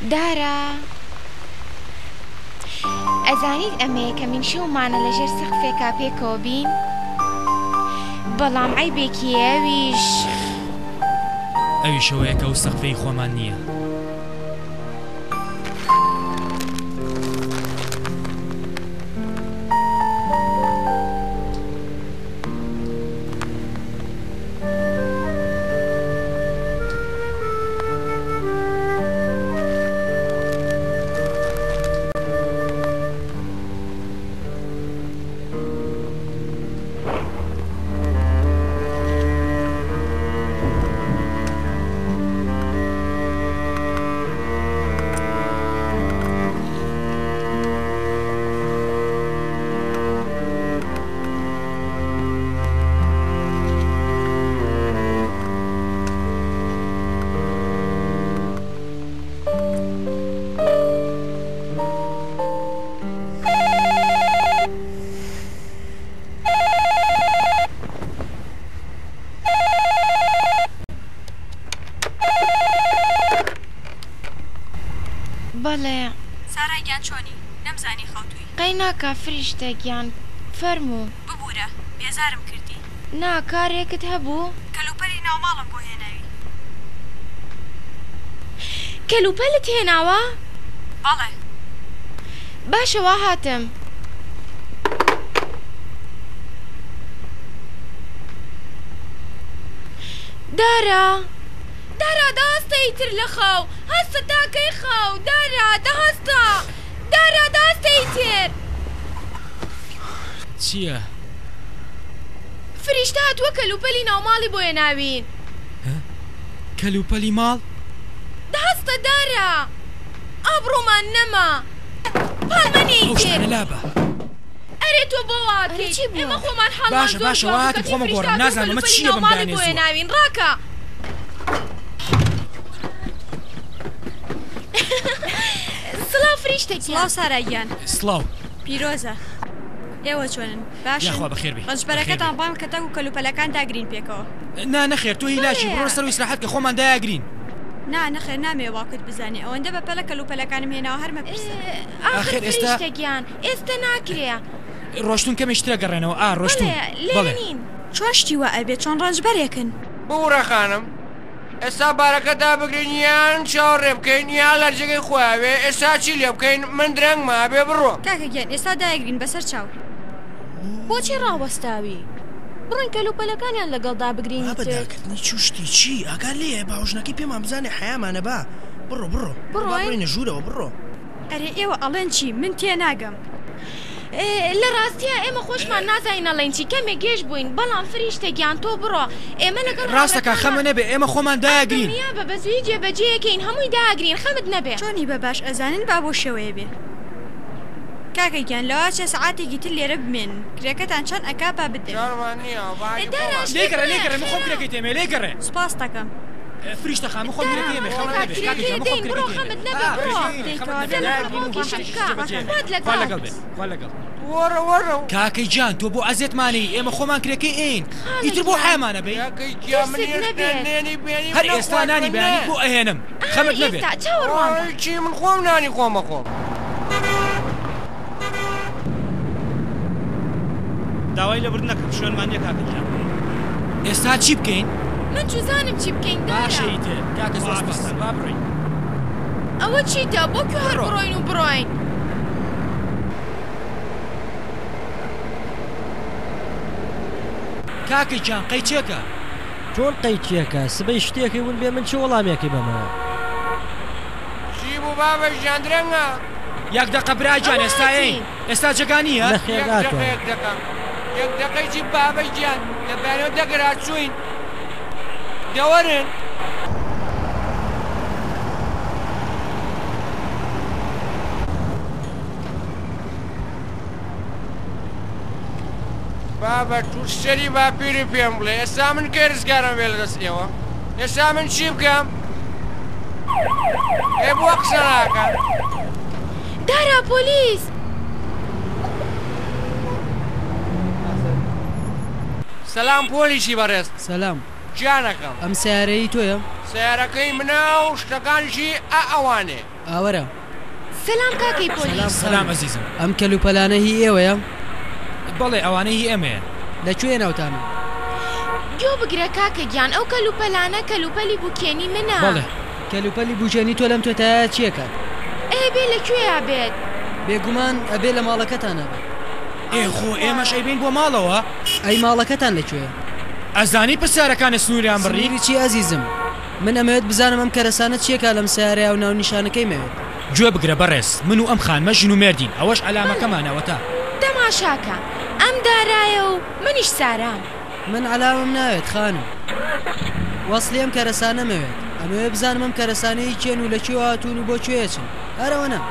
دارا ئەزانیت ئەمە یەکەمین شەومانە لەژێر سەقفێکا پێکەوە بین بەڵام عەیبێکی هەیە ئەویش. ئەویش ئەوەیە کە ئەو سەقفەی خۆمان نییە. بەڵێ. سارا گیان چۆنی؟ نەمزانی خەوتووی. قەی ناکا فریشتە گیان فەرموو. ببورە بێزارم کردی. نا کارێکت هەبوو؟ کەلوپەلی ناوماڵم بۆ هێناوی. کەلوپەلت هێناوە؟ بەڵێ. باشە وا هاتم. دارا دارا دە هەستە ئیتر لە خەو هەستە تا کەی خەو دارا دە هەستە دارا دە هەستە ئیتر. چییە؟ فریشتە هاتووە کەلوپەلی ناوماڵی بۆ هێناوین. کەلوپەلی ماڵ؟ دە هەستە دارا ئابڕوومان نەما پاڵمەنێ ئەو ئیتر. شتانە لابە. ئەرێ تۆ بۆ وا ئەرێ ئەکەیت چی بووە؟ ئێمە خۆمان حاڵمان باشە زۆر باشە جوان وا بوو هاتم کەچی خۆمە فریشتە گۆڕم هاتووە نازانم ئەمە کەلوپەلی چییە بەم ناوماڵی بەیانیە بۆ زووە. هێناوین ڕاکە. سڵاو فریشتە گیان. سڵاو سارا گیان. سڵاو. پیرۆزە. ئێوە چۆنن؟ باشن؟ یاخوا بەخێر بێی. بەخێر ڕەنجبەرەکەتان بێی. بانگ کە تاکو کەلوپەلەکان داگرین پێکەوە. نا نەخێر تۆ هیلاکی بەڵێ. بڕۆ سەرەوە ئیسراحەت کە خۆمان دایەگرین. نا نەخێر نامەوێ باوکت بزانێ ئەوەندە بە پەلە کەلوپەلەکانم هێناوە هەر مەپرسە. ئاخر ئاخر ئێستا. فریشتە گیان ئێستە ناکرێ. ڕۆشتوون کەمێکی ترە گەڕێنەوە ئا ڕۆشتوون بەڵێ لێرە بەڵێ. نین. چۆن شتی وا ئەبێ چۆن ڕەنجبەرێکن. ببورە خانم ئێستا بارەکە دابگرین یان چاوەڕێ بکەین یان لە جێگەی خۆیا بێ ئێستا چی لێ بکەین من درەنگمە ئەبێ بڕۆم. کاکە گیان ئێستا دایەگرین بەسەر چاو. بۆچی ڕاوەستاوی؟ بڕۆین کەلوپەلەکانیان لەگەڵ دابگرین بابە ئیتر. داگرتنی چ شتی چی ئاگات لێیە باوژنەکەی پێمان بزانێ حەیامانە با بڕۆ بڕۆ با بڕۆین؟ بڕۆینە ژوورەوە بڕۆ. ئەرێ ئێوە ئەڵێن چی من تێناگەم. لە ڕاستیا ئێمە خۆشمان نازانین ئەڵێین چی کەمێک گێژ بووین بەڵام فریشتە گیان تۆ بڕۆ ئێمە لەگەڵ ڕاستەکا هاوڕێکانمان خەمە نەبێ ئێمە خۆمان دایەگرین. دڵنیابە بە زوویی جێبەجێیەکەین هەمووی داگرین خەمت نەبێ. چۆنی بە باش ئەزانن با بەو شێوەیە بێ. کاکە گیان لەواچێ سەعاتێکی تر لێرە بمێنن کرێکەتان چەند ئەکا با بدەمێ. جارمان نییە باجی دارا خۆمان. شتێک لێگەڕێ بڵێ لێگەڕێ من خۆم خێرا. کرێکەی تێمێ لێگەڕێ. سوپاستەکەم. فریشتە خان من خۆم دارا کرێکەی ئێمێ خەمت کاکە نەبێ کاکە کرێکەی گیان من خۆم دەین بڕۆ کرێکەی تێمێ خەمت نەبێ ئا بڕۆ. کرێکەی ئێمێ خەمت دەی نەبێ کەواتە دایەگرین و باوکیشم شتێکی بکە جێبەجێ خوات خوا لەگەڵ. لەگەڵ بێ خوا لەگەڵ. وەرە وەرە. کاکەی گیان تۆ بۆ ئەزێتمانەی ئێمە خۆمان کرێکەی ئێین خاڵە ئیتر بۆ گیان. حەیامانە بەی. کاکەی گیان من ترست هێشتا نەبێت. نانی بەیانیم هەر ئێستا نەخواردوە نانی بەیانیت نا. بۆ ئەهێنم ئەها خەمت نەبێت. ئێستا چاوەڕوان بە. ئەی چی من خۆم نانی خۆم ئەخۆم. داوای لێبوردن ئەکەم شوێنمان نیە کاکە گیان. ئێستا چی بکەین؟ من چوزانم چی بکەین دارا. باشە ئیتر کاکە زۆر سوپاس با بڕۆین. ئەوە چیتە بۆ کوێ هەر بڕۆ. بڕۆین و بڕۆین. کاکە گیان قەیچێکە. چۆن قەیچێکە؟ سبەی شتێکی ون بێ من چ وەڵامێکی بەمەوە؟ چی بوو بابە گیان درەنگە؟ یەک دەقە برا گیان ئەوە ئێستا ئێین. هاتین. ئێستا جێگا نییە؟ نەخێر یەک دەقە ناتوانم. یەک دەقە یەک دەقەی چی بابە گیان لە بەیانەوە دەگەرا چووین دەوەرن. بابە تو سەری باپیری پێم بڵێ ئێستا من کەی ڕزگارم بێ لە دەست ئێوە ئێستا من چی بکەم ئێ بۆ قسە ناکەن دارا پۆلیس. سەلام پۆلیسی بەڕێز. سەلام. گیانەکەم. ئەم سەیارەیەی تۆیە؟ سەیارەکەی منە و شتەکانیشی ئا ئەوانێ. ئاوەرە. سەلام کاکەی پۆلیس. سەلام ئەزیزم. ئەم کەلوپەلانە هی ئێوەیە؟ بەڵێ ئەوانە هی ئێمەیە. لە کوێ ناوتانە؟ گوێ بگرە کاکە گیان ئەو کەلوپەلانە کەلوپەلی بوکێنی منە. بەڵێ. کەلوپەلی بوکێنی تۆ لەم تۆتایە چی ئەکات؟ ئێ بێ لە کوێیا بێت؟ بێگومان ئەبێ لە ماڵەکەتانا بێت. ئێ خۆ ئێمەش ئەیبەین بۆ ماڵەوە. ئەی ماڵەکەتان لە کوێیە؟ ئەزانی پرسیارەکانت سنووریان بڕی؟ سنووری چی ئەزیزم؟ من ئەمەوێت بزانم ئەم کەرەسانە چیەکا لەم سەیارەیا و ناونیشانەکەی مەوێت. گوێ بگرە بەڕێز، من و ئەم خانمە ژن و مێردین، ئەوەش عەلامەکەمانە ئەوەتا. تەماشاکە، ئەم دارایە و منیش سارام. من عەلامەم ناوێت خانم. وەسڵی ئەم کەرەسانە مەوێت. ئەمەوێ بزانم ئەم کەرەسانە هی کێن و لە کوێوە هاتوون و بۆ کوێ ئەچن. هەر ئەوەنە.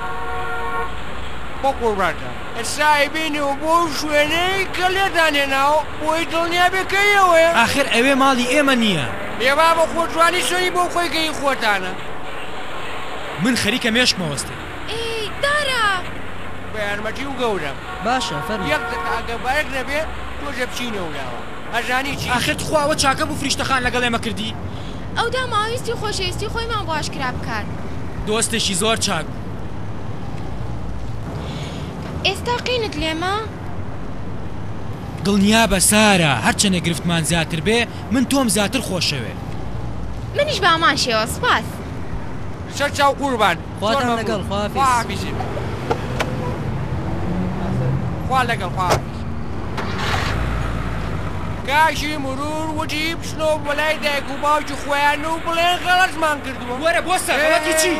بەقوربانتان ئێستا ئەیبینی و بۆ ئەو شوێنەی کە لێتان هێناوە بۆی دڵنیا بێ کە ئێوەیە. ئاخر ئەوێ ماڵی ئێمە نییە. ئێ بابە خۆ جوانی چۆنی بۆ خۆی کە هی خۆتانە. من خەریکە مێشکم ئەوەستێ. ئێی دارا. بە یارمەتی و گەورەم. باشە فەرموو. یەک دەقە ئەگەر بارێک نەبێ تۆزێ بچینە ولاوە ئەزانی چی؟ ئاخر تخوا ئەوە چاکە بوو فریشتە خان لەگەڵ ئێمە کردی؟ ئەو داماویستی خۆشەویستی خۆیمان بۆ ئاشکرا بکات. دۆستێکی زۆر چاک بوو. ئێستا قینت لێمە؟ دڵنیابە سارا هەرچەنێ گرفتمان زیاتر بێ من تۆم زیاتر خۆشەوێ. منیش بە هەمان شێوە سوپاس. سەر چاو قوربان. زۆر خواتان مەمنون. لەگەڵ خواحافیز. خواحافیزی. خوا لەگەڵ خواحافیز. کاکی مرور وتی بچنەوە بۆ لای دایک و باوکی خۆیان و بڵێن غەڵەتمان کردووە. وەرە بۆ سەر غەڵەتی چی؟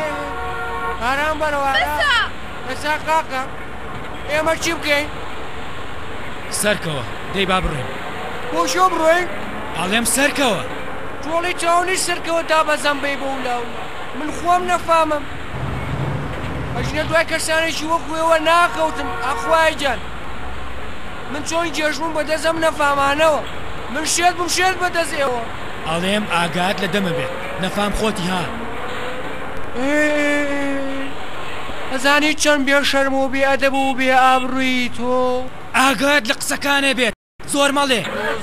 ئارام بەرەوە ئارام. بەسە. ئێستا کاکە ئێمە چی بکەین؟ سەرکەوە دەی با بڕۆین. بۆ کوێ بڕۆین؟ ئەڵێم سەرکەوە. تۆڵی چاونی سەرکەوە تا بەزەم بەی بەو لاولا. من خۆم نەفامم ئەژنە دوای کەسانێکی وەکو ئێوە ناکەوتم ئاخوایە گیان من چۆن گێژ بووم بەدەست ئەم نەفامانەوە من شێت بووم شێت بەدەست ئێوە. ئەڵێم ئاگات لە دەمە بێت نەفام خۆتی ها. ئەزانی چەند بێ شەرم و بێ ئەدەب و بێ ئابڕوویی تۆ. ئاگات لە قسەکانێ بێت. زۆر مەڵێ.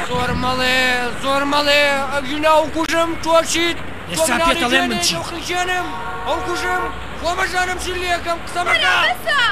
زۆر مەڵێ زۆر مەڵێ ئەگینا ئەوکوژم تۆ چیت تۆ ئێستا پێت مناڵی ئەڵێم من جوێنێ چیم. دەوخنکێنم ئەوکوژم خۆ مەزانم چی لێکەم قسە وەرە مەکە. بەسە.